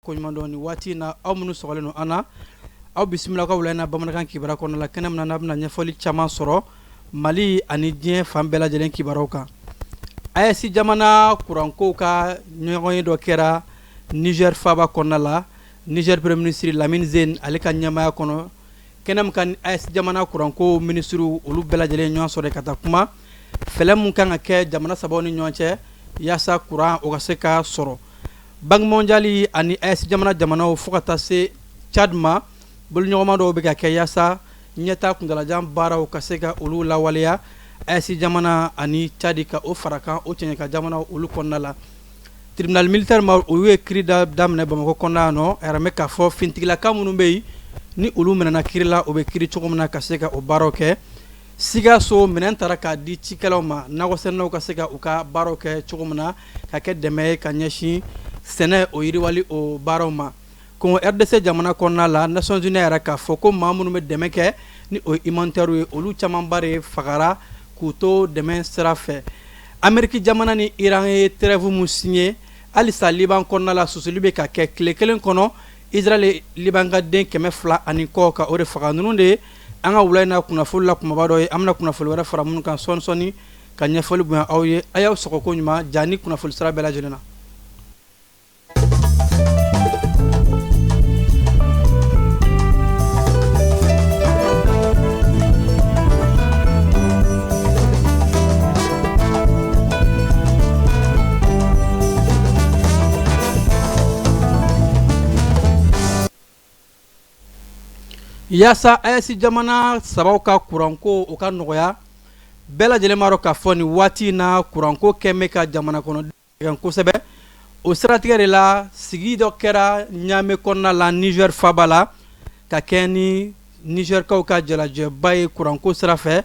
Koɲuman dɔn nin waati in na, aw minnu sɔgɔlen don an na, aw bisimila ka wula in na bamanankan kibaruya kɔnɔ la, kɛnɛ min na n'a bɛna ɲɛfɔli caman sɔrɔ Mali ani diɲɛ fan bɛɛ lajɛlen kibaruyaw kan. AES jamana kurankow ka ɲɔgɔnye dɔ kɛra Niger faaba kɔnɔna la, Niger premier ministre Lamine Zeine ale ka ɲɛmaaya kɔnɔ. Kɛnɛ min kan, AES jamana kuranko minisiriw olu bɛɛ lajɛlen ɲɔgɔn sɔrɔ ka taa kuma fɛɛrɛ mun kan ka kɛ jamana sabaw ni ɲɔgɔn cɛ yaasa kuran o ka se ka sɔrɔ. Banque mondiale ani AES jamana jamanaw fo ka taa se Tchad ma, boloɲɔgɔnma dɔw bɛ ka kɛ yaasa ɲɛtaa kuntalajan baaraw ka se ka olu lawaleya AES jamana ani Tchad ka o farakan o cɛɲɛka jamanaw olu kɔnɔna la. Tribunal militaire ma, olu ye kiri da daminɛ Bamakɔ kɔnɔna yan nɔ. A yɛrɛ bɛ k'a fɔ finitigilaka minnu bɛ yen ni olu minɛna kiri la, o bɛ kiri cogo min na ka se ka o baaraw kɛ. Sikaso minɛn taara k'a di cikɛlaw ma, nakɔsɛnɛnaw ka se ka u ka baaraw kɛ cogo min na, ka kɛ dɛmɛ ye ka ɲɛsin sɛnɛ o yiriwali o baaraw ma. Congo RDC jamana kɔnɔna la, Nations Unies yɛrɛ k'a fɔ ko maa minnu bɛ dɛmɛ kɛ ni o ye humanitaire ye, olu camanba de fagara k'u to dɛmɛ sira fɛ. Ameriki jamana ni Iran ye trêve mun signé, halisa Liban kɔnɔna la susuli bɛ ka kɛ. Tile kelen kɔnɔ, Israël Liban ka den 200 ani kɔ ka o de faga. Ninnu de ye an ka wula in na kunnafoni la kumaba dɔ ye. An bɛna kunnafoni wɛrɛ fara minnu kan sɔɔni sɔɔni ka ɲɛfɔli bonya aw ye. A y'aw sɔgɔ ko ɲuman ja ni kunnafoni sira bɛɛ lajɛlen na. Yaasa AES jamana sabaw ka kuranko o ka nɔgɔya, bɛɛ lajɛlen b'a dɔn k'a fɔ nin waati in na kuranko kɛn bɛ ka jamana kɔnɔ kosɛbɛ. O siratigɛ de la, sigi dɔ kɛra Ɲame kɔnɔna la, Niger faaba la, ka kɛ ni Nizɛrikaw ka jalajɛba ye kuranko sira fɛ.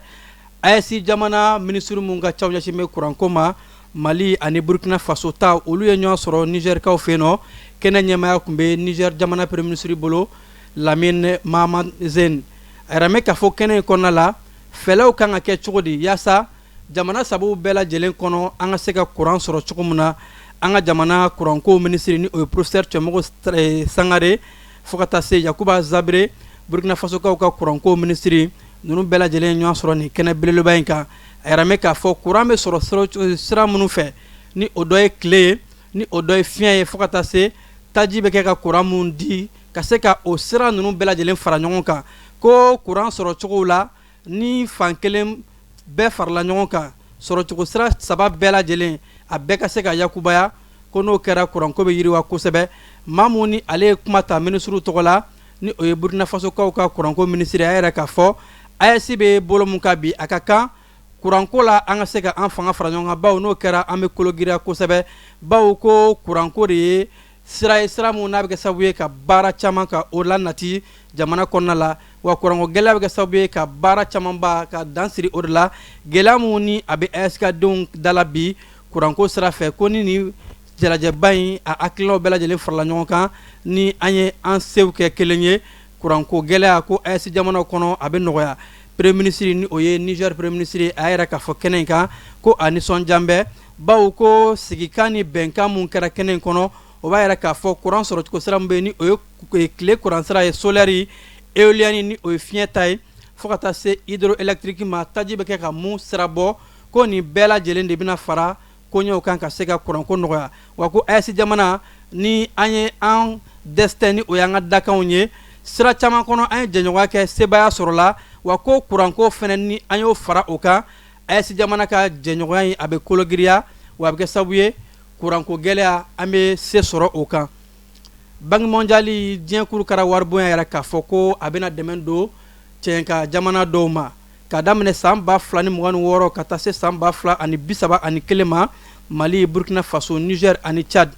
AES jamana minisiri minnu ka caw ɲɛsin bɛ kuranko ma, Mali ani Burkina Faso ta, olu ye ɲɔgɔn sɔrɔ Nizɛrikaw fɛ yen nɔ. Kɛnɛ ɲɛmaaya tun bɛ Nizɛri jamana premier ministre bolo, Lamine Mahamat Zeine. A yɛrɛ bɛ k'a fɔ kɛnɛ in kɔnɔna la, fɛɛrɛw kan ka kɛ cogo di yaasa jamana sabaw bɛɛ lajɛlen kɔnɔ an ka se ka kuran sɔrɔ cogo min na. An ka jamana kuranko minisiri ni o ye professeur Cɛmɔgɔ Sangare, fo ka taa se Yakuba Zabere, Burkina Fasokaw ka kuranko minisiri, ninnu bɛɛ lajɛlen ɲɔgɔn sɔrɔ nin kɛnɛ belebeleba in kan. A yɛrɛ bɛ k'a fɔ kuran bɛ sɔrɔ sira minnu fɛ, ni o dɔ ye tile ye, ni o dɔ ye fiɲɛ ye, fo ka taa se taji bɛ kɛ ka kuran mun di, ka se ka o sira ninnu bɛɛ lajɛlen fara ɲɔgɔn kan, ko kuran sɔrɔ cogo la ni fan kelen bɛɛ farala ɲɔgɔn kan, sɔrɔcogo sira saba bɛɛ lajɛlen a bɛɛ ka se ka yakubaya, ko n'o kɛra kuranko bɛ yiriwa kosɛbɛ. Maa mun ni ale ye kuma ta minisiriw tɔgɔ la, ni o ye Burkina Fasokaw ka kuranko minisiri, a yɛrɛ k'a fɔ AES bɛ bolo mun kan bi, a ka kan kuranko la an ka se ka an fanga fara ɲɔgɔn kan, bawo n'o kɛra an bɛ kologiriya kosɛbɛ, bawo ko kuranko de ye sira ye, sira mun n'a bɛ kɛ sababu ye ka baara caman ka o la nati jamana kɔnɔna la, wa kuranko gɛlɛya bɛ kɛ sababu ye ka baara camanba ka dan siri o de la. Gɛlɛya mun ni a bɛ AES ka denw da la bi kuranko sira fɛ, ko ni nin jalajɛba in a hakilinaw bɛɛ lajɛlen farala ɲɔgɔn kan, ni an ye an sew kɛ kelen ye, kuranko gɛlɛya ko AES jamanaw kɔnɔ a bɛ nɔgɔya. Premier ministre ni o ye Niger premier ministre, a yɛrɛ k'a fɔ kɛnɛ in kan ko a nisɔndiya bɛ, bawo ko sigikan ni bɛnkan mun kɛra kɛnɛ in kɔnɔ, o b'a yɛrɛ k'a fɔ kuran sɔrɔcogo sira min bɛ yen, ni o ye tile kuran sira ye, solaire, éolienne ni o ye fiɲɛ ta ye, fo ka taa se hydroélectrique ma, taji bɛ kɛ ka mun sira bɔ, ko nin bɛɛ lajɛlen de bɛna fara koɲɛw kan ka se ka kuranko nɔgɔya. Wa ko AES jamana ni an ye an destin ni o y'an ka dakanw ye sira caman kɔnɔ, an ye jɛɲɔgɔnya kɛ, sebaaya sɔrɔla, wa ko kuranko fana ni an y'o fara o kan, AES jamana ka jɛɲɔgɔnya in a bɛ kologiriya, wa a bɛ kɛ sababu ye kuranko gɛlɛya an bɛ se sɔrɔ o kan. Banque mondiale, diɲɛ kurukara waribonya yɛrɛ k'a fɔ ko a bɛna dɛmɛ don cɛɲɛka jamana dɔw ma ka daminɛ san 2026 ka taa se san 2031 ma. Mali, Burkina Faso, Niger ani Tchad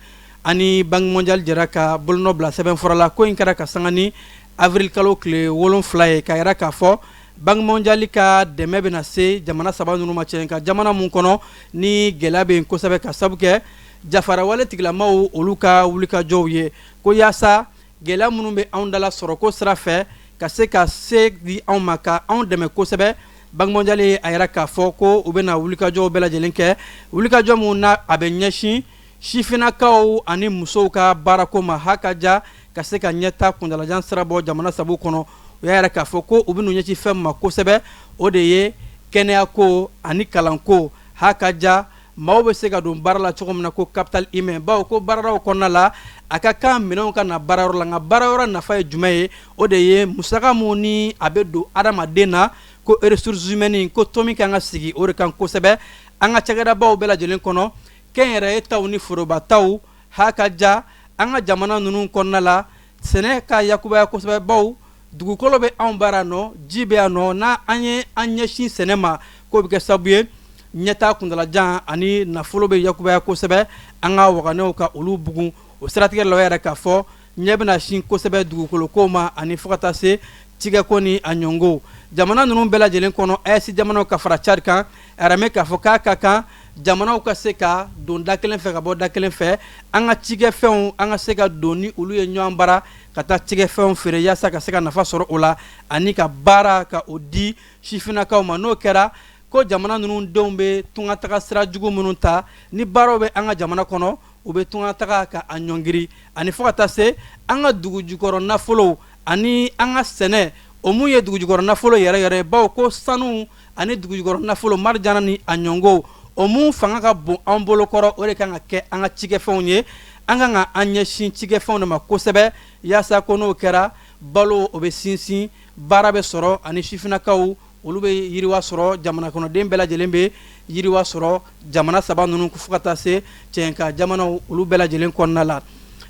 ani Banque mondiale jɛra ka bolonɔ bila sɛbɛnfura la. Ko in kɛra ka sanga ni avril kalo tile 7 ye, ka yira k'a fɔ Banque mondiale ka dɛmɛ bɛna se jamana saba ninnu ma, cɛɲɛka jamana mun kɔnɔ ni gɛlɛya bɛ yen kosɛbɛ ka sabu kɛ jafarawale tigilamaw olu ka wulikajɔw ye, ko yaasa gɛlɛya minnu bɛ anw dala sɔrɔko sira fɛ ka se ka se di anw ma ka anw dɛmɛ kosɛbɛ. Banque mondiale a yira k'a fɔ ko u bɛna wulikajɔw bɛɛ lajɛlen kɛ, wulikajɔ mun na a bɛ ɲɛsin Sifinnakaw ani musow ka baarako ma hakaja ka se ka ɲɛtaa kuntaalajan sira bɔ jamana sabu kɔnɔ, u y'a yira k'a fɔ ko u bɛn'u ɲɛsin fɛn ma kosɛbɛ, o de ye kɛnɛyako ani kalanko. Hakaja maaw bɛ se ka don baara la cogo min na, ko capital humain, bawo ko baaradaw kɔnɔna la, a ka kan minɛnw ka na baarayɔrɔ la. Nka baarayɔrɔ nafa ye jumɛn ye? O de ye musaka mun ni a bɛ don adamaden na, ko ressources humaines, ko tomi kan ka sigi o de kan kosɛbɛ an ka cakɛdabaw bɛɛ lajɛlen kɔnɔ, kɛnyɛrɛye taw ni foroba taw. Hakaja an ka jamana ninnu kɔnɔna la, sɛnɛ ka yakubaya kosɛbɛ, bawo dugukolo bɛ anw bara nɔ, ji bɛ yan nɔ. N'a an ye an ɲɛsin sɛnɛ ma, k'o bɛ kɛ sababu ye ɲɛtaa kuntaalajan ani nafolo bɛ yakubaya kosɛbɛ an ka waganɛw ka olu bugun. O siratigɛ la, o yɛrɛ k'a fɔ ɲɛ bɛna sin kosɛbɛ dugukolo ko ma ani fo ka taa se cikɛko ni a ɲɔngo jamana ninnu bɛɛ lajɛlen kɔnɔ, AES jamanaw ka fara Tchad kan. A yɛrɛ k'a fɔ k'a ka kan jamanaw ka se ka don da kelen fɛ ka bɔ da kelen fɛ, an ka cikɛfɛnw, an ka se ka don ni olu ye ɲɔgɔn bara ka taa cikɛfɛnw feere yaasa ka se ka nafa sɔrɔ o la ani ka baara ka o di sifinnakaw ma. N'o kɛra ko jamana ninnu denw bɛ tungataga sira jugu minnu ta, ni baaraw bɛ an ka jamana kɔnɔ, u bɛ tungataga ka a ɲɔngiri ani fo ka taa se an ka dugu jukɔrɔ nafolow ani an ka sɛnɛ, o mun ye dugujukɔrɔ nafolo yɛrɛ yɛrɛ, bawo ko sanu ani dugujukɔrɔ nafolo marijana ni a ɲɔngo, o mun fanga ka bon an bolo kɔrɔ, o de kan ka kɛ an ka cikɛfɛnw ye. An kan ka an ɲɛsin cikɛfɛnw de ma kosɛbɛ yaasa ko n'o kɛra, balo o bɛ sinsin, baara bɛ sɔrɔ ani sifinnakaw olu bɛ yiriwa sɔrɔ, jamana kɔnɔden bɛɛ lajɛlen bɛ yiriwa sɔrɔ jamana saba ninnu fo ka taa se cɛnka jamanaw olu bɛɛ lajɛlen kɔnɔna la.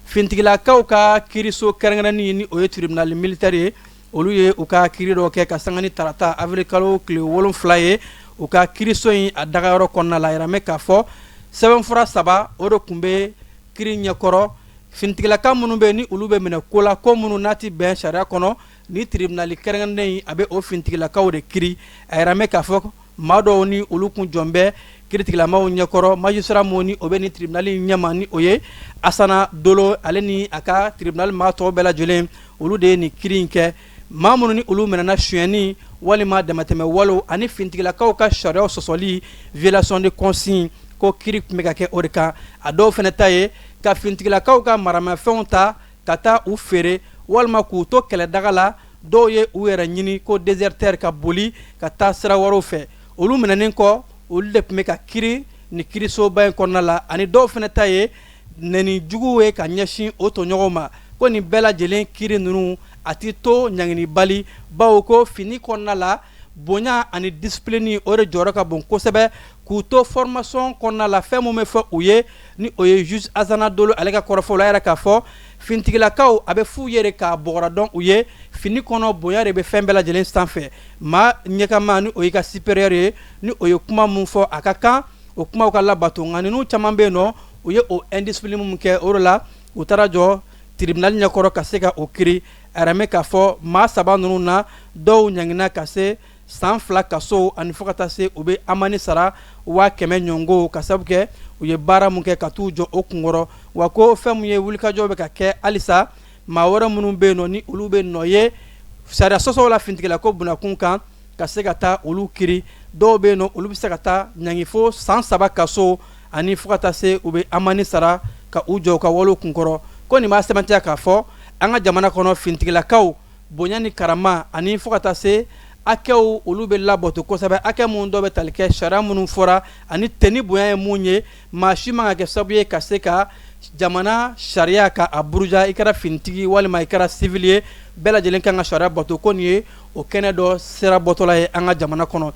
Finitigilakaw ka kiiriso kɛrɛnkɛrɛnnen, ni o ye tribunal militaire ye, olu ye u ka kiiri dɔ kɛ ka sanga ni tarata avril kalo tile 7 ye u ka kiiriso in a dagayɔrɔ kɔnɔna la. Yɛrɛ k'a fɔ sɛbɛnfura saba o de tun bɛ kiiri ɲɛkɔrɔ. Finitigilaka minnu bɛ ni olu bɛ minɛ ko la, ko minnu n'a tɛ bɛn sariya kɔnɔ, ni tribunal kɛrɛnkɛrɛnnen in a bɛ o finitigilakaw de kiri. A yɛrɛ mɛn k'a fɔ maa dɔw ni olu kun jɔn bɛ kiritigilamaw ɲɛkɔrɔ, magistrat mun ni o bɛ ni tribunal ɲɛma, ni o ye Asana Dolo, ale ni a ka tribunal maa tɔw bɛɛ lajɛlen, olu de ye nin kiri in kɛ. Maa minnu ni olu minɛna sonyɛni walima damatɛmɛ walew ani finitigilakaw ka sariyaw sɔsɔli, violation de consigne, ko kiri tun bɛ ka kɛ o de kan. A dɔw fana ta ye ka finitigilakaw ka maramafɛnw ta ka taa u feere walima k'u to kɛlɛdaga la. Dɔw ye u yɛrɛ ɲini ko déserteur, ka boli ka taa sira wɛrɛw fɛ. Olu minɛnen kɔ, olu de tun bɛ ka kiri ni kirisoba in kɔnɔna la. Ani dɔw fana ta ye nɛni jugu ye ka ɲɛsin o tɔɲɔgɔnw ma. Ko nin bɛɛ lajɛlen kiri ninnu a tɛ to ɲangilibali, bawo ko fini kɔnɔna la, bonya ani discipline o de jɔyɔrɔ ka bon kosɛbɛ. K'u to formation kɔnɔna la, fɛn min bɛ fɔ u ye, ni o ye juge Asana Dolo ale ka kɔrɔfɔ la, yɛrɛ k'a fɔ finitigilakaw a bɛ f'u ye k'a bɔgɔra dɔn u ye fini kɔnɔ, bonya de bɛ fɛn bɛɛ lajɛlen sanfɛ. Maa ɲɛkama, ni o y'i ka supérieur ye, ni o ye kuma min fɔ, a ka kan o kumaw ka labato. Nka ninnu caman bɛ yen nɔ, u ye o indiscipline min kɛ, o de la u taara jɔ tribunal ɲɛkɔrɔ ka se ka o kiri. A yɛrɛ mɛn k'a fɔ maa saba ninnu na, dɔw ɲangina ka se san 2 kaso ani fo ka taa se u bɛ amani sara 100,000 ɲɔngo, ka sabu kɛ u ye baara min kɛ ka t'u jɔ o kunkɔrɔ. Wa ko fɛn min ye wulikajɔ bɛ ka kɛ halisa, maa wɛrɛ minnu bɛ yen nɔ ni olu bɛ nɔ ye sariya sɔsɔ la finitigilako bunakun kan, ka se ka taa olu kiri. Dɔw bɛ yen nɔ, olu bɛ se ka taa ɲangi fo san 3 kaso ani fo ka taa se u bɛ amani sara ka u jɔ u ka walew kunkɔrɔ. Ko nin b'a sɛbɛntiya k'a fɔ an ka jamana kɔnɔ, finitigilakaw bonya ni karama ani fo ka taa se hakɛw, olu bɛ labato kosɛbɛ, hakɛ minnu dɔ bɛ tali kɛ sariya minnu fɔra ani tenue bonya ye mun ye. Maa si man ka kɛ sababu ye ka se ka jamana sariya ka a buruja. I kɛra finitigi walima i kɛra civil ye, bɛɛ lajɛlen kan ka sariya bato. Ko nin ye o kɛnɛ dɔ sira bɔtɔla ye an ka jamana kɔnɔ.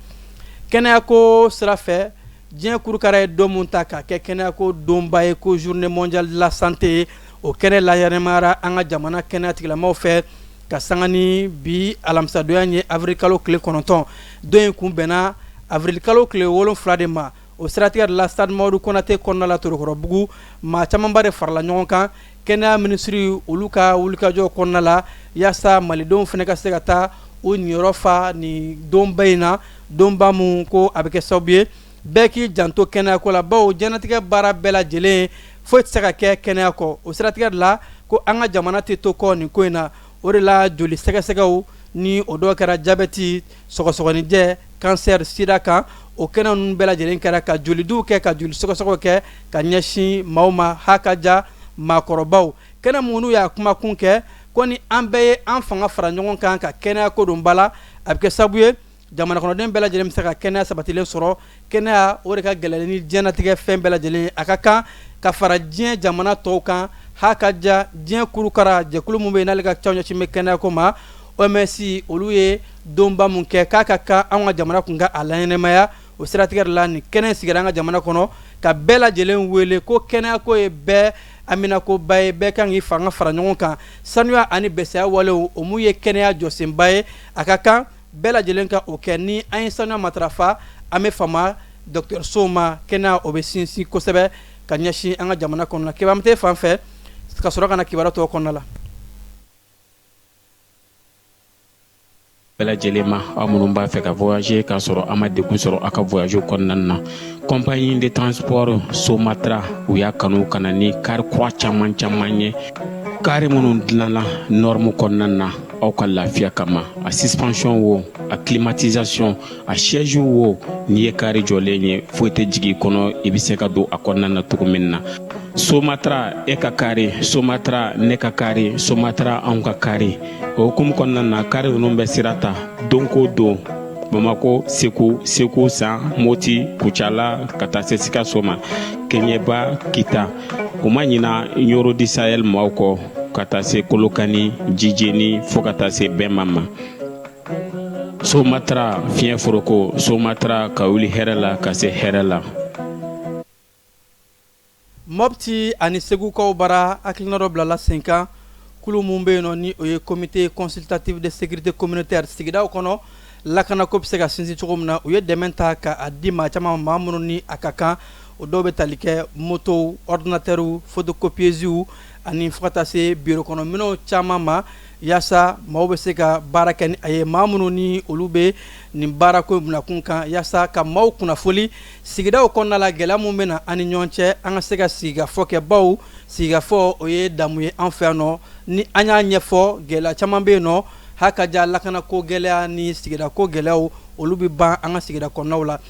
Kɛnɛyako sira fɛ, diɲɛ kurukara ye don min ta k'a kɛ kɛnɛyako donba ye, ko journée mondiale de la santé ye, o kɛnɛ laɲɛnamayara an ka jamana kɛnɛya tigilamaw fɛ ka sanga ni bi alamisadonya ye, avril kalo tile 9. Don in kun bɛnna avril kalo tile 7 de ma. O siratigɛ de la, stade Mamadu Konate kɔnɔna la Torokɔrɔbugu, maa camanba de farala ɲɔgɔn kan kɛnɛya minisiri olu ka wulikajɔ kɔnɔna la, yaasa malidenw fana ka se ka taa u niyɔrɔ fa nin donba in na, donba mun ko a bɛ kɛ sababu ye bɛɛ k'i janto kɛnɛyako la, bawo diɲɛnatigɛ baara bɛɛ lajɛlen foyi tɛ se ka kɛ kɛnɛya kɔ. O siratigɛ de la, ko an ka jamana tɛ to kɔ nin ko in na. O de la joli sɛgɛsɛgɛw ni o dɔw kɛra jabɛti, sɔgɔsɔgɔnijɛ, kansɛri sida kan. O kɛnɛ ninnu bɛɛ lajɛlen kɛra ka jolidiw kɛ, ka joli sɛgɛsɛgɛ kɛ ka ɲɛsin maaw ma, ha ka ja maakɔrɔbaw. Kɛnɛ minnu y'a kumakun kɛ ko ni an bɛɛ ye an fanga fara ɲɔgɔn kan ka kɛnɛya ko don ba la, a bɛ kɛ sababu ye jamana kɔnɔden bɛɛ lajɛlen bɛ se ka kɛnɛya sabatilen sɔrɔ. Kɛnɛya o de ka gɛlɛn ni diɲɛnatigɛ fɛn bɛɛ lajɛlen. A ka kan ka fara diɲɛ jamana tɔw kan, ha ka ja diɲɛ kurukara jɛkulu min bɛ yen n'ale ka ca ɲɛsin bɛ kɛnɛyako ma, OMS, olu ye donba mun kɛ k'a ka kan an ka jamana kun ka a laɲɛnamaya. O siratigɛ de la nin kɛnɛ sigira an ka jamana kɔnɔ ka bɛɛ lajɛlen wele ko kɛnɛyako ye bɛɛ haminakoba ye, bɛɛ kan k'i fanga fara ɲɔgɔn kan. Sanuya ani bɛsɛya walew, o mun ye kɛnɛya jɔsenba ye, a ka kan bɛɛ lajɛlen ka o kɛ. Ni an ye sanuya matarafa, an bɛ fama dɔgɔtɔrɔsow ma, kɛnɛya o bɛ sinsin kosɛbɛ ka ɲɛsin an ka jamana kɔnɔ. Keba tɛ fan fɛ ka sɔrɔ ka na kibaruya tɔw kɔnɔna la. Bɛɛ lajɛlen ma, aw minnu b'a fɛ ka voyager k'a sɔrɔ a ma degun sɔrɔ aw ka voyage kɔnɔna na, compagnie de transport Somatra, u y'a kanu ka na ni kari kura caman caman ye, kari minnu dilanna norme kɔnɔna na aw ka lafiya kama. A suspension wo, a climatisation, a siège wo, n'i ye kari jɔlen ye, foyi tɛ jigin i kɔnɔ, i bɛ se ka don a kɔnɔna na cogo min na. Somatra, e ka kari Somatra, ne ka kari Somatra, anw ka kari. O hukumu kɔnɔna na, kari ninnu bɛ sira ta don ko don Bamako, Segu, Segu San, Moti, Kucala, ka taa se Sikaso ma, Keɲeba, Kita. U ma ɲina Ɲoro du Sahel maaw kɔ, ka taa se Kolokani, Jijeni, fo ka taa se Bɛnma ma. Somatra, fiɲɛ foroko Somatra, ka wuli hɛrɛ la ka se hɛrɛ la. Mɔpti ani Segukaw bara, hakilina dɔ bilala sen kan. Kulu min bɛ yen nɔ ni o ye Comité consultatif de sécurité communautaire, sigidaw kɔnɔ lakanako bɛ se ka sinsin cogo min na, u ye dɛmɛ ta ka a di maa caman, maa minnu ni a ka kan. O dɔw bɛ tali kɛ motow, ordinateurw, photocopieusew ani fo ka taa se biro kɔnɔ minɛnw caman ma, yaasa maaw bɛ se ka baara kɛ ni a ye, maa minnu ni olu bɛ nin baarako binakun kan, yaasa ka maaw kunnafoli sigidaw kɔnɔna la, gɛlɛya min bɛ na an ni ɲɔgɔn cɛ, an ka se ka sigikafɔ kɛ, bawo sigikafɔ o ye damu ye an fɛ yan nɔ. Ni an y'a ɲɛfɔ, gɛlɛya caman bɛ yen nɔ, ha ka ja lakanako gɛlɛya ni sigidako gɛlɛyaw, olu bɛ ban an ka sigida kɔnɔnaw la.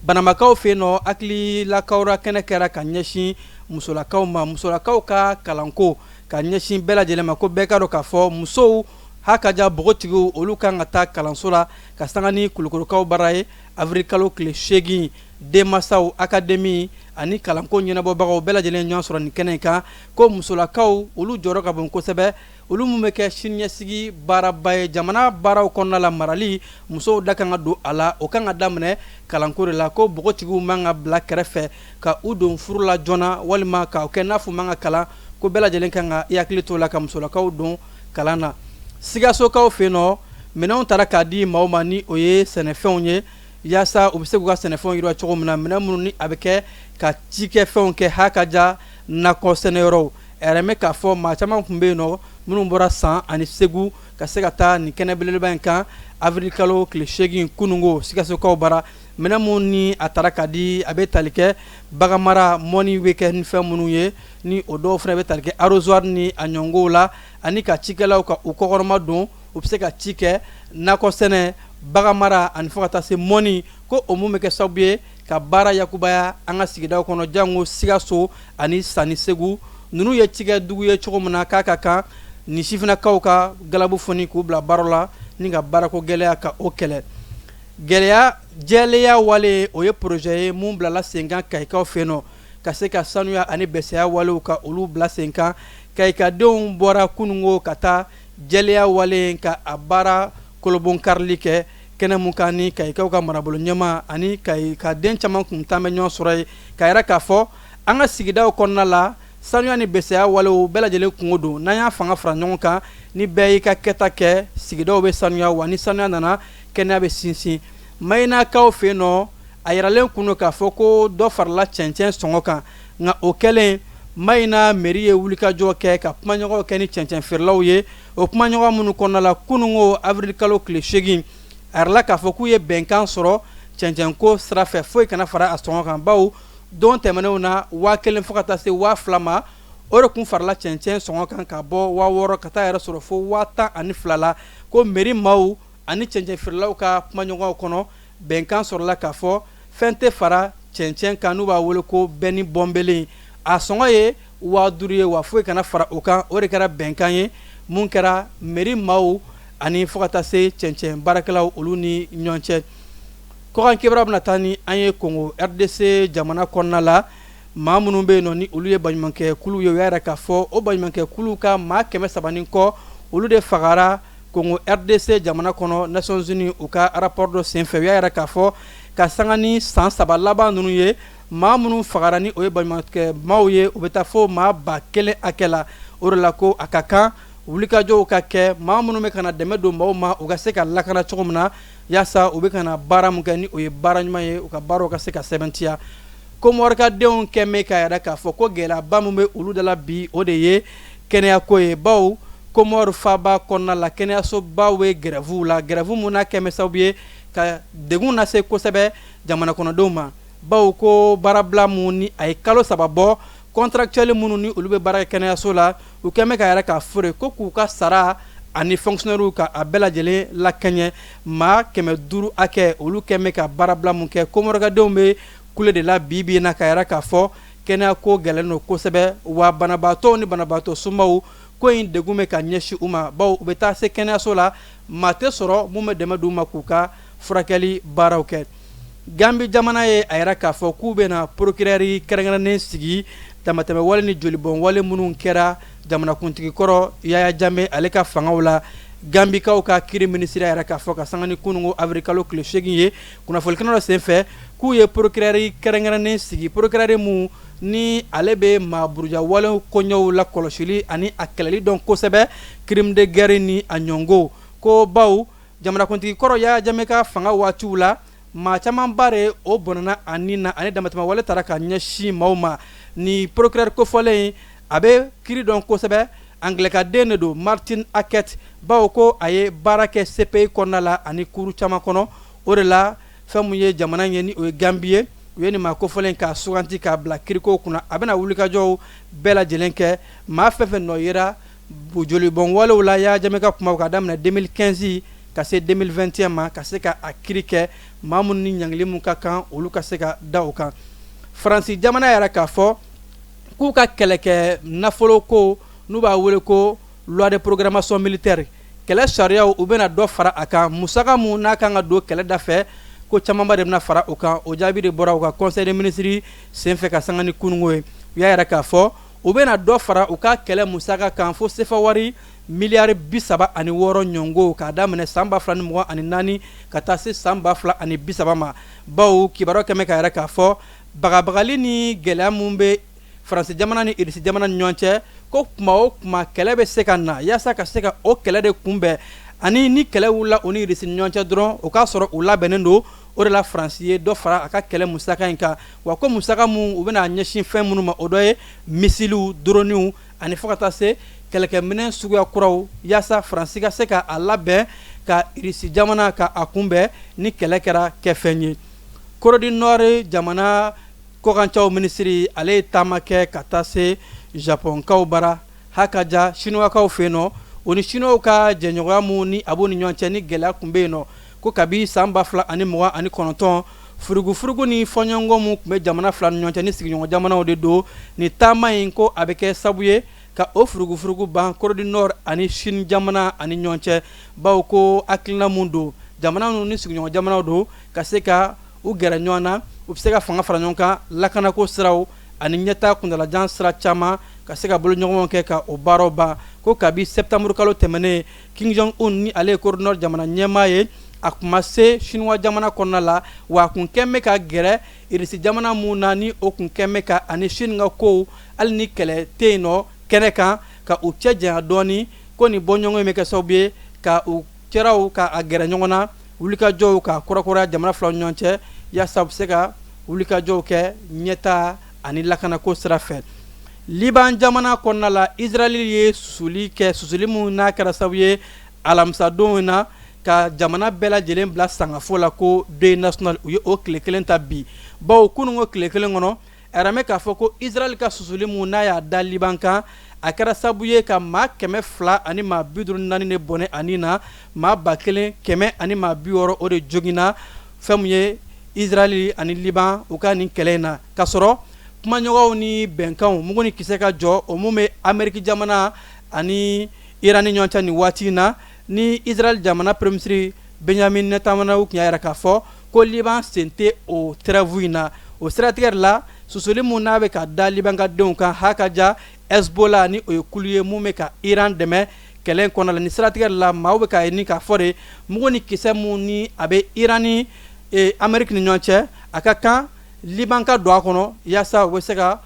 Banamakaw fɛ yen nɔ, hakililakawura kɛnɛ kɛra ka ɲɛsin musolakaw ma, musolakaw ka kalanko, ka ɲɛsin bɛɛ lajɛlen ma, ko bɛɛ ka dɔn k'a fɔ musow, ha ka ja npogotigiw, olu kan ka taa kalanso la. Ka sanga ni Kulukorokaw bara ye, avril kalo tile 8, denmansaw, académie ani kalanko ɲɛnabɔbagaw bɛɛ lajɛlen ɲɔgɔn sɔrɔ nin kɛnɛ in kan, ko musolakaw olu jɔyɔrɔ ka bon kosɛbɛ, olu min bɛ kɛ siniɲɛsigi baaraba ye jamana baaraw kɔnɔna la. Marali, musow da kan ka don a la, o kan ka daminɛ kalanko de la, ko npogotigiw man ka bila kɛrɛfɛ ka u don furu la joona, walima k'aw kɛ n'a fɔ man ka kalan, ko bɛɛ lajɛlen kan ka i hakili t'o la ka musolakaw don kalan na. Sikasokaw fɛ yen nɔ, minɛnw taara k'a di maaw ma, ni o ye sɛnɛfɛnw ye, yaasa u bɛ se k'u ka sɛnɛfɛnw yiriwa cogo min na, minɛn minnu ni a bɛ kɛ ka cikɛfɛnw kɛ, ha ka ja nakɔ sɛnɛyɔrɔw. A yɛrɛ bɛ k'a fɔ maa caman tun bɛ yen nɔ minnu bɔra San ani Segu ka se ka taa nin kɛnɛ belebeleba in kan avril kalo tile 8 kununko Sikasokaw bara. Minɛn minnu ni a taara ka di, a bɛ tali kɛ baganmara, mɔni bɛ kɛ ni fɛn minnu ye, ni o dɔw fana bɛ tali kɛ arrosoir ni a ɲɔngow la, ani ka cikɛlaw ka u kɔkɔrɔma don, u bɛ se ka ci kɛ nakɔ sɛnɛ, baganmara ani fo ka taa se mɔni, ko o mun bɛ kɛ sababu ye ka baara yakubaya an ka sigidaw kɔnɔ, jango Sikaso ani San ni Segu ninnu ye cikɛdugu ye cogo min na, k'a ka kan ni sifinnakaw ka galabu foni k'u bila baara la ni ka baarako gɛlɛya ka o kɛlɛ. Gɛlɛya jɛlenya wale, o ye projet ye mun bilala sen kan Kayikaw fɛ yen nɔ, ka se ka sanuya ani bɛsɛya walew ka olu bila sen kan. Kayikadenw bɔra kununko ka taa jɛlenya wale ka a baara kolobonkarili kɛ kɛnɛ mun kan, ni Kayikaw ka marabolo ɲɛmaa ani Kayikaden caman kun tan bɛ ɲɔgɔn sɔrɔ yen, k'a yira k'a fɔ an ka sigidaw kɔnɔna la, sanuya ni bɛsɛya walew bɛɛ lajɛlen kungo don. N'an y'a fanga fara ɲɔgɔn kan, ni bɛɛ y'i ka kɛta kɛ, sigidaw bɛ sanuya, wa ni sanuya nana, kɛnɛya bɛ sinsin. Mayinakaw fɛ yen nɔ, a yiralen kun don k'a fɔ ko dɔ farala cɛncɛn sɔngɔ kan, nka o kɛlen, Mayina mairie ye wulikajɔ kɛ ka kumaɲɔgɔnw kɛ ni cɛncɛn feerelaw ye. O kumaɲɔgɔn minnu kɔnɔna la, kununko avril kalo tile 8, a yirala k'a fɔ k'u ye bɛnkan sɔrɔ cɛncɛnko sira fɛ, foyi kana fara a sɔngɔ kan, bawo don tɛmɛnenw na, 1000 fo ka taa se 2000 ma, o de kun farala cɛncɛn sɔngɔ kan, ka bɔ 6000 ka taa yɛrɛ sɔrɔ fo 12,000 la. Ko mairie maaw ani cɛncɛn feerelaw ka kumaɲɔgɔnw kɔnɔ, Bɛnkan sɔrɔla k'a fɔ fɛn tɛ fara cɛncɛn kan, n'u b'a wele ko benne bɔnbelen. A sɔngɔ ye 5000 ye, wa foyi kana fara o kan. O de kɛra bɛnkan ye mun kɛra mairie maaw ani fo ka taa se cɛncɛn baarakɛlaw olu ni ɲɔgɔn cɛ. Kɔkan kibaruya bɛna taa ni an ye Kongo RDC jamana kɔnɔna la. Maa minnu bɛ yen nɔ ni olu ye baɲumankɛ kulu ye, u y'a yira k'a fɔ o baɲumankɛ kulu ka maa 300 ni kɔ, olu de fagara Kongo RDC jamana kɔnɔ. Nations Unies u ka rapport dɔ senfɛ, u y'a yira k'a fɔ ka sanga ni san 3 laban ninnu ye, maa minnu fagara ni o ye baɲumankɛ maaw ye, u bɛ taa fo maa 1000 hakɛ la. O de la ko a ka kan wulikajɔw ka kɛ, maa minnu bɛ ka na dɛmɛ don maaw ma, u ka se ka lakana cogo min na, yaasa u bɛ ka na baara min kɛ ni o ye baara ɲuman ye, u ka baaraw ka se ka sɛbɛntiya. Komɔrikadenw kɛn bɛ k'a yira k'a fɔ ko gɛlɛyaba min bɛ olu da la bi, o de ye kɛnɛyako ye, bawo Komɔri faaba kɔnɔna la, kɛnɛyasobaw bɛ grève la, grève mun n'a kɛn bɛ sababu ye ka degun lase kosɛbɛ jamana kɔnɔdenw ma, bawo ko baarabila mun ni a ye kalo 3 bɔ, contractuel minnu ni olu bɛ baara kɛ kɛnɛyaso la, u kɛn bɛ k'a yira k'a fɔ ko k'u ka sara ani fonctionnaires ka a bɛɛ lajɛlen lakɛɲɛ. Maa 500 hakɛ, olu kɛn bɛ ka baarabila mun kɛ. Komɔrikadenw bɛ kule de la bi bi in na k'a yira k'a fɔ kɛnɛyako gɛlɛn don kosɛbɛ, wa banabaatɔw ni banabaatɔ somaw, ko in degun bɛ ka ɲɛsin u ma, bawo u bɛ taa se kɛnɛyaso la, maa tɛ sɔrɔ mun bɛ dɛmɛ d'u ma k'u ka furakɛli baaraw kɛ. Gambi jamana ye a yira k'a fɔ k'u bɛna procureur kɛrɛnkɛrɛnnen sigi damatɛmɛ wale ni jolibɔn wale minnu kɛra jamanakuntigi kɔrɔ Yaya Jame ale ka fangaw la. Gambikaw ka kiri minisiri y'a yira k'a fɔ ka sanga ni kununko avril kalo tile 8 ye, kunnafoni kɛnɛ dɔ senfɛ, k'u ye procureur kɛrɛnkɛrɛnnen sigi, procureur mun ni ale bɛ maa buruja wale koɲɛw la kɔlɔsili ani a kɛlɛli dɔn kosɛbɛ, crime de guerre ni a ɲɔngo ko, bawo jamanakuntigi kɔrɔ Yaya Jame ka fanga waatiw la, maa camanba de o bɔnɛna a ni na ani damatɛmɛ wale taara ka ɲɛsin maaw ma. Ni procureur kofɔlen in, a bɛ kiri dɔn kosɛbɛ, angilɛkaden de don, Martin Hackett, bawo ko a ye baara kɛ CPI kɔnɔna la ani kuru caman kɔnɔ. O de la fɛn mun ye jamana ye ni o ye Gambi ye, u ye nin maa kofɔlen k'a suganti k'a bila kiriko kunna. A bɛna wulikajɔw bɛɛ lajɛlen kɛ, maa fɛn fɛn nɔ yera jolibɔn walew la Yaya Jame ka kumaw ka daminɛ 2015 ka se 2021 ma, ka se ka a kiri kɛ, maa minnu ni ɲangili mun ka kan, olu ka se ka da o kan. Faransi jamana yɛrɛ k'a fɔ k'u ka kɛlɛkɛ nafolo ko, n'u b'a wele ko loi de programmation militaire, kɛlɛ sariyaw, u bɛna dɔ fara a kan. Musaka mun n'a kan ka don kɛlɛ da fɛ, ko camanba de bɛna fara o kan. O jaabi de bɔra u ka conseil des ministres senfɛ ka sanga ni kununko ye. U y'a yira k'a fɔ u bɛna dɔ fara u ka kɛlɛ musaka kan fo sefa wari miliyari 36 ɲɔngo, k'a daminɛ san 2024 ka taa se san 2030 ma, bawo kibaruya kɛmɛ ka yira k'a fɔ bagabagali ni gɛlɛya mun bɛ Faransi jamana ni Irisi jamana ni ɲɔgɔn cɛ, ko kuma o kuma kɛlɛ bɛ se ka na, yaasa ka se ka o kɛlɛ de kunbɛn, ani ni kɛlɛ wulila o ni Irisi ni ɲɔgɔn cɛ dɔrɔn, o k'a sɔrɔ u labɛnnen don. O de la Faransi ye dɔ fara a ka kɛlɛ musaka in kan. Wa ko musaka mun u bɛna ɲɛsin fɛn minnu ma, o dɔ ye misiliw, droniw ani fo ka taa se kɛlɛkɛminɛn suguya kuraw, yaasa Faransi ka se ka a labɛn ka Irisi jamana ka a kunbɛn ni kɛlɛ kɛra kɛfɛn ye. Corée du Nord jamana kɔkancaw minisiri, ale ye taama kɛ ka taa se Japɔnkaw bara hakaja Sinuwakaw fɛ yen nɔ. O ni Sinuwaw ka jɛɲɔgɔnya mun ni a b'u ni ɲɔgɔn cɛ ni gɛlɛya tun bɛ yen nɔ, ko kabi san 2029, furugufurugu ni fɔɲɔgɔnkɔ mun tun bɛ jamana fila ni ɲɔgɔn cɛ ni sigiɲɔgɔn jamanaw de don, ni taama in ko a bɛ kɛ sabu ye ka o furugufurugu ban Corée du Nord ani Chine jamana ani ɲɔgɔn cɛ, bawo ko hakilina mun don, jamana ninnu ni sigiɲɔgɔn jamanaw don, ka se ka u gɛrɛ ɲɔgɔn na, u bɛ se ka fanga fara ɲɔgɔn kan lakanako siraw ani ɲɛtaa kuntalajan sira caman, ka se ka boloɲɔgɔnw kɛ ka o baaraw ban. Ko kabi septembre kalo tɛmɛnen, Kim Jong Un ni ale ye Corée du Nord jamana ɲɛmaa ye, a kun ma se Chinois jamana kɔnɔna la, wa a kun kɛn bɛ ka gɛrɛ Irisi jamana mun na ni o kun kɛn bɛ ka ani Chine ka kow, hali ni kɛlɛ tɛ yen nɔ kɛnɛ kan, ka u cɛ janya dɔɔni. Ko nin bɔɲɔgɔn in bɛ kɛ sababu ye ka u cɛraw ka a gɛrɛ ɲɔgɔn na, wulikajɔw ka kurakuraya jamana fila ni ɲɔgɔn cɛ, yaasa u bɛ se ka wulikajɔw kɛ ɲɛtaa ani lakanako sira fɛ. Liban jamana kɔnɔna la, Israël ye susuli kɛ, susuli mun n'a kɛra sababu ye alamisadon in na ka jamana bɛɛ lajɛlen bila sangafo la, ko deuil national, u ye o tile kelen ta bi, bawo kununko tile kelen kɔnɔ, a yɛrɛ k'a fɔ ko Israël ka susuli mun n'a y'a da Liban kan, a kɛra sababu ye ka maa 200 ani maa 54 de bɔnɛ ani na, maa 1160 o de joginna. Fɛn min ye Israël ani Liban u ka nin kɛlɛ in na, ka sɔrɔ kumaɲɔgɔnw ni bɛnkanw, mugu ni kisɛ ka jɔ, o mun bɛ Ameriki jamana ani Iran ni ɲɔgɔn cɛ nin waati in na, ni Israël jamana premier ministre Benjamin Netanyahu tun y'a yira k'a fɔ ko Liban sen tɛ o trêve in na. O siratigɛ la, susuli mun n'a bɛ ka da Liban ka denw kan, ha ka ja Hezbollah, ni o ye kulu ye mun bɛ ka Iran dɛmɛ kɛlɛ in kɔnɔ la. Ni siratigɛ la, maaw bɛ k'a ɲini k'a fɔ de, mugu ni kisɛ mun ni a bɛ Iran ni Ameriki ni ɲɔgɔn cɛ, a ka kan Liban ka don a kɔnɔ, yaasa u bɛ se ka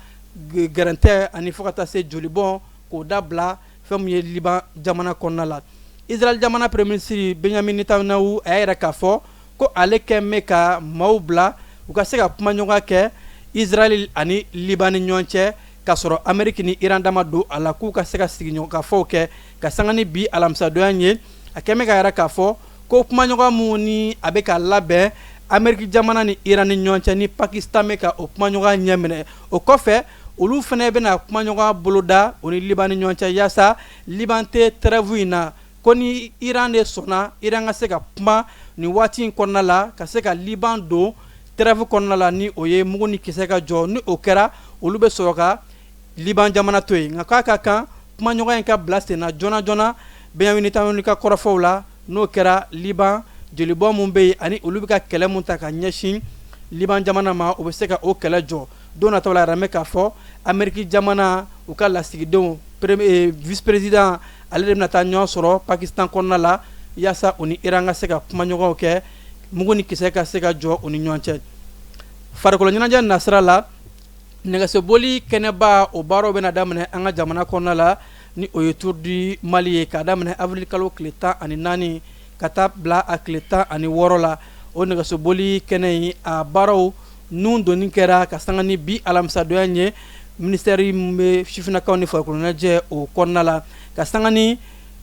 gɛrɛntɛ ani fo ka taa se jolibɔn k'o dabila fɛn min ye Liban jamana kɔnɔna la. Israël jamana premier ministre Benjamin Netanyahu, a y'a yira k'a fɔ ko ale kɛn bɛ ka maaw bila u ka se ka kumaɲɔgɔnya kɛ Israël ani Liban ni ɲɔgɔn cɛ, k'a sɔrɔ Ameriki ni Iran dama don a la, k'u ka se ka sigiɲɔgɔnkafɔw kɛ ka sanga ni bi alamisadonya ye. A kɛn bɛ ka yira k'a fɔ ko kumaɲɔgɔn mun ni a bɛ ka labɛn Ameriki jamana ni Iran ni ɲɔgɔn cɛ, ni Pakistan bɛ ka o kumaɲɔgɔnya ɲɛminɛ, o kɔfɛ olu fana bɛna kumaɲɔgɔnya boloda o ni Liban ni ɲɔgɔn cɛ, yaasa Liban tɛ trêve in na, ko ni Iran de sɔnna, Iran ka se ka kuma nin waati in kɔnɔna la, ka se ka Liban don trêve kɔnɔna la, ni o ye mugu ni kisɛ ka jɔ. Ni o kɛra, olu bɛ sɔrɔ ka Liban jamana to yen. Nka k'a ka kan kumaɲɔgɔnya in ka bila sen na joona joona, Benjamin Netanyahu ka kɔrɔfɔw la. N'o kɛra, Liban jolibɔn mun bɛ yen ani olu bɛ ka kɛlɛ mun ta ka ɲɛsin Liban jamana ma, o bɛ se ka o kɛlɛ jɔ. Don nataw la, a yɛrɛ k'a fɔ Ameriki jamana u ka lasigidenw, vice président, ale de bɛna taa ɲɔgɔn sɔrɔ Pakistan kɔnɔna la, yaasa u ni Iran ka se ka kumaɲɔgɔnw kɛ, mugu ni kisɛ ka se ka jɔ u ni ɲɔgɔn cɛ. Farikolo ɲɛnajɛ nasira la, nɛgɛsoboli kɛnɛba, o baaraw bɛna daminɛ an ka jamana kɔnɔna la, ni o ye Tour du Mali ye, k'a daminɛ avril kalo tile 14 ka taa bila a tile 16 la. O nɛgɛsoboli kɛnɛ in, a baaraw nun donni kɛra ka sanga ni bi alamisadonya ye, ministère min bɛ sifinnakaw ni farikolo ɲɛnajɛ o kɔnɔna la, ka sanga ni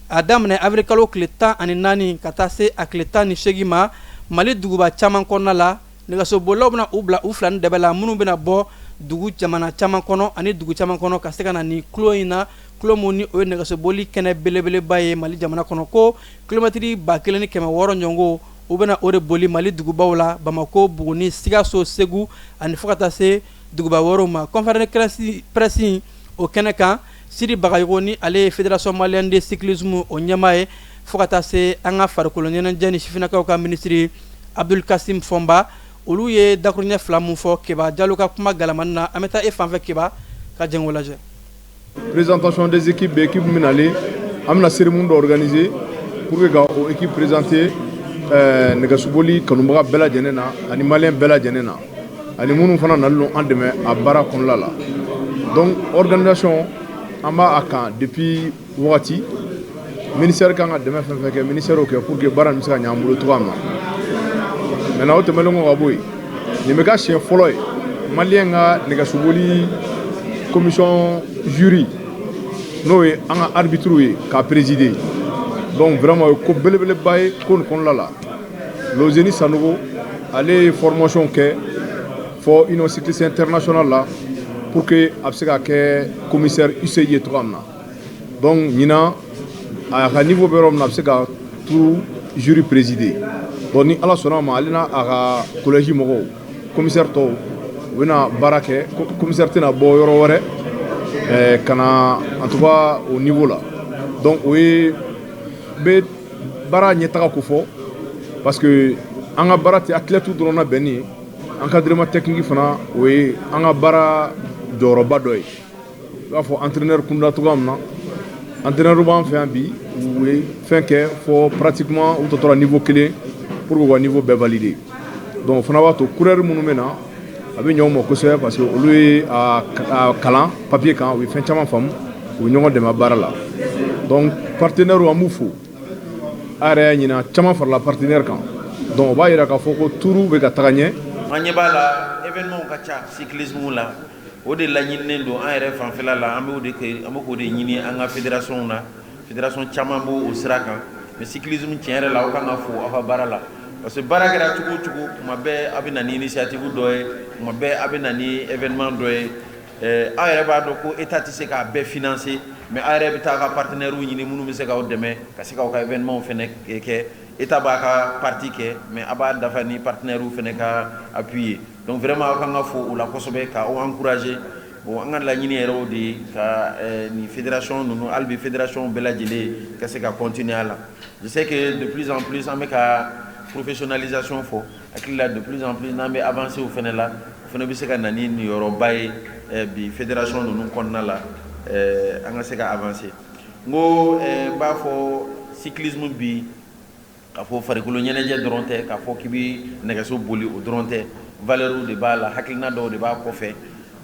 a daminɛ avril kalo tile 14 ka taa se a tile 18 ma. Mali duguba caman kɔnɔna la, nɛgɛsobolilaw bɛna u bila u fila ni dɛbɛ la, minnu bɛna bɔ dugu jamana caman kɔnɔ ani dugu caman kɔnɔ, ka se ka na ni tulon in na, tulon mun ni o ye nɛgɛsoboli kɛnɛ belebeleba ye Mali jamana kɔnɔ, ko kilomɛtiri 1600 ɲɔgɔn, u bɛna o de boli Mali dugubaw la: Bamakɔ, Buguni, Sikaso, Segu ani fo ka taa se duguba wɛrɛw ma. Conférence de presse o kɛnɛ kan, Sidi Bagayogo, ni ale ye Fédération malienne de cyclisme o ɲɛmaa ye, fo ka taa se an ka farikolo ɲɛnajɛ ni sifinnakaw ka minisiri Abdul Kasim Fɔnba, olu ye dakuruɲɛ fila mun fɔ Keba Jalo ka kuma galamani na. An bɛ taa e fanfɛ, Keba, ka jɛn k'o lajɛ. Présentation des équipes bɛ, équipe min nalen, an bɛna cérémonie dɔ organiser pour que ka o équipe présenter nɛgɛsoboli kanubaga bɛɛ lajɛlen na ani malien bɛɛ lajɛlen na, ani minnu fana nalen don an dɛmɛ a baara kɔnɔna la. Donc organisation, an b'a a kan depuis wagati. Ministère kan ka dɛmɛ fɛn fɛn kɛ, ministère y'o kɛ pour que baara nin bɛ se ka ɲɛ an bolo cogoya min na. Maintenant, o tɛmɛnen kɔ ka bɔ yen, nin bɛ ka siɲɛ fɔlɔ ye malien ka nɛgɛsoboli commission jury, n'o ye an ka arbitre ye, k'a présider. Donc vraiment, o ye ko belebeleba ye ko nin kɔnɔna la. Lozeni Sanogo, ale ye formation kɛ fɔ Union cycliste internationale la pour que a bɛ se ka kɛ commissaire UCI ye cogoya min na. Donc ɲinan, a ka niveau bɛ yɔrɔ min na, a bɛ se ka tour jury présider. Donc ni Ala sɔnna a ma, ale n'a a ka collège mɔgɔw, commissaire tɔw, u bɛna baara kɛ. Commissaire tɛna bɔ yɔrɔ wɛrɛ ka na, en tout cas au niveau la. Donc o ye bɛ baara ɲɛtaga ko fɔ, parce que an ka baara tɛ athlète dɔrɔn labɛnni ye, encadrement technique fana, o ye an ka baara jɔyɔrɔba dɔ ye. I b'a fɔ entraîneur kunda cogoya min na, entraîneur b'an fɛ yan bi, u ye fɛn kɛ fɔ pratiquement u tɔ tora niveau kelen pour que u ka niveau bɛɛ valider. Donc o fana b'a to coureur minnu bɛ na, a bɛ ɲɛ u ma kosɛbɛ, parce que olu ye a kalan papier kan, u ye fɛn caman faamu, u bɛ ɲɔgɔn dɛmɛ baara la. Donc partenaire, an b'u fo. A yɛrɛ y'a ɲina, caman farala partenaire kan. Donc o b'a yira k'a fɔ ko tour bɛ ka taga ɲɛ. An ɲɛ b'a la, événement ka ca cyclisme la. O de laɲininen don an yɛrɛ fanfɛla la. An b'o de kɛ, an bɛ k'o de ɲini an ka fédération na. Fédération caman b'o sira kan, mais cyclisme, tiɲɛ yɛrɛ la, aw kan ka fo aw ka baara la, parce que baara kɛra cogo o cogo, tuma bɛɛ a bɛ na ni initiative dɔ ye, tuma bɛɛ a bɛ na ni événement dɔ ye. Aw yɛrɛ b'a dɔn ko état tɛ se k'a bɛɛ financer. Mais aw yɛrɛ bɛ taa ka partenaires ɲini minnu bɛ se k'aw dɛmɛ ka se k'aw ka événement fana kɛ. État b'a ka partie kɛ, mais a b'a dafa ni partenaires fana ka appui ye. Donc vraiment, aw kan ka fo o la kosɛbɛ, k'aw encourager. Bon, an ka laɲini yɛrɛ o de ye ka nin fédération ninnu, hali bi fédération bɛɛ lajɛlen ka se ka continuer a la. Je sais que de plus en plus an bɛ ka professionnalisation fɔ. Hakili la, de plus en plus n'an bɛ avancer o fana la, o fana bɛ se ka na ni niyɔrɔba ye bi fédération ninnu kɔnɔna la, an ka se ka avancer. N ko n b'a fɔ cyclisme bi, k'a fɔ farikolo ɲɛnajɛ dɔrɔn tɛ, k'a fɔ k'i bɛ nɛgɛso boli, o dɔrɔn tɛ. Valeur de b'a la, hakilina dɔw de b'a kɔfɛ.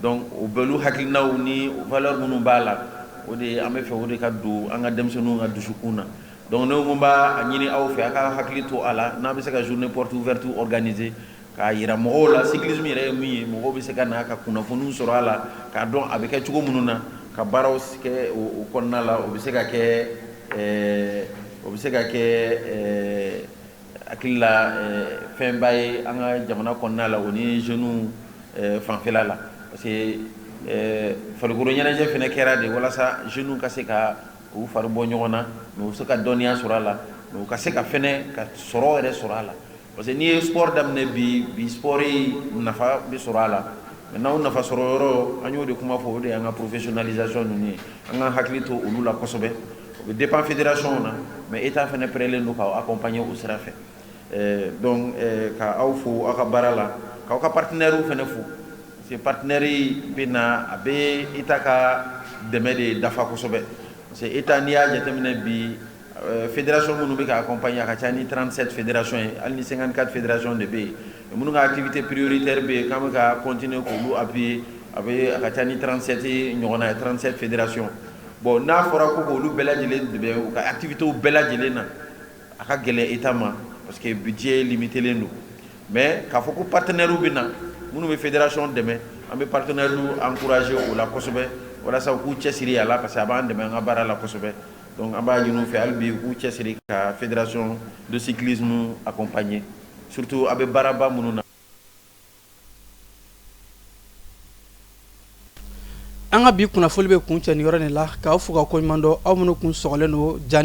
Donc o bɛɛ hakilinaw ni valeur minnu b'a la, o de an bɛ fɛ o de ka don an ka denmisɛnninw ka dusukun na. Donc ne ko n b'a ɲini aw fɛ, a ka hakili to a la, n'a bɛ se ka journée porte ouverte organiser k'a yira mɔgɔw la cyclisme yɛrɛ ye min ye, mɔgɔw bɛ se ka na ka kunnafoniw sɔrɔ a la, k'a dɔn a bɛ kɛ cogo minnu na, ka baaraw kɛ o kɔnɔna la. O bɛ se ka kɛ hakili la fɛnba ye an ka jamana kɔnɔna la, o ni jeunes fanfɛla la, parce que farikolo ɲɛnajɛ fana kɛra de walasa jeunes ka se ka u fari bɔ ɲɔgɔn na, mais u bɛ se ka dɔnniya sɔrɔ a la, mais u ka se ka fɛnɛ ka sɔrɔ yɛrɛ sɔrɔ a la, parce que n'i ye sport daminɛ bi bi, sport nafa bɛ sɔrɔ a la. Maintenant, o nafa sɔrɔ yɔrɔ, an y'o de kuma fɔ, o de y'an ka professionnalisation ninnu ye. An ka hakili to olu la kosɛbɛ. O bɛ dépend fédération na, mais état fana prêt don k'aw accompagner o sira fɛ. Donc ka aw fo aw ka baara la, k'aw ka partenaires fana fo, parce que partenaire bɛ na, a bɛ état ka dɛmɛ de dafa kosɛbɛ, parce que état, n'i y'a jateminɛ bi, fédération minnu bɛ ka accompagner, a ka ca ni 37 fédération ye, hali ni 54 fédération de bɛ yen. Minnu ka activité prioritaire bɛ yen k'an bɛ ka continuer k'olu appuyer, a ka ca ni 37 ɲɔgɔnna ye, 37 fédération. Bon, n'a fɔra ko k'olu bɛɛ lajɛlen dɛmɛ u ka activités bɛɛ lajɛlen na, a ka gɛlɛn état ma, parce que budget limité len don. Mais k'a fɔ ko partenaires bɛ na minnu bɛ fédération dɛmɛ, an bɛ partenaires encourager o la kosɛbɛ, walasa u k'u cɛsiri a la, parce que a b'an dɛmɛ an ka baara la kosɛbɛ. Donc an b'a ɲini u fɛ hali bi u k'u cɛsiri ka fédération de cyclisme accompagner, surtout a bɛ baaraba minnu na. An ka bi kunnafoni bɛ kuncɛ nin yɔrɔ de la, k'aw fo ka koɲuman dɔn, aw minnu kun sɔgɔlen don jani.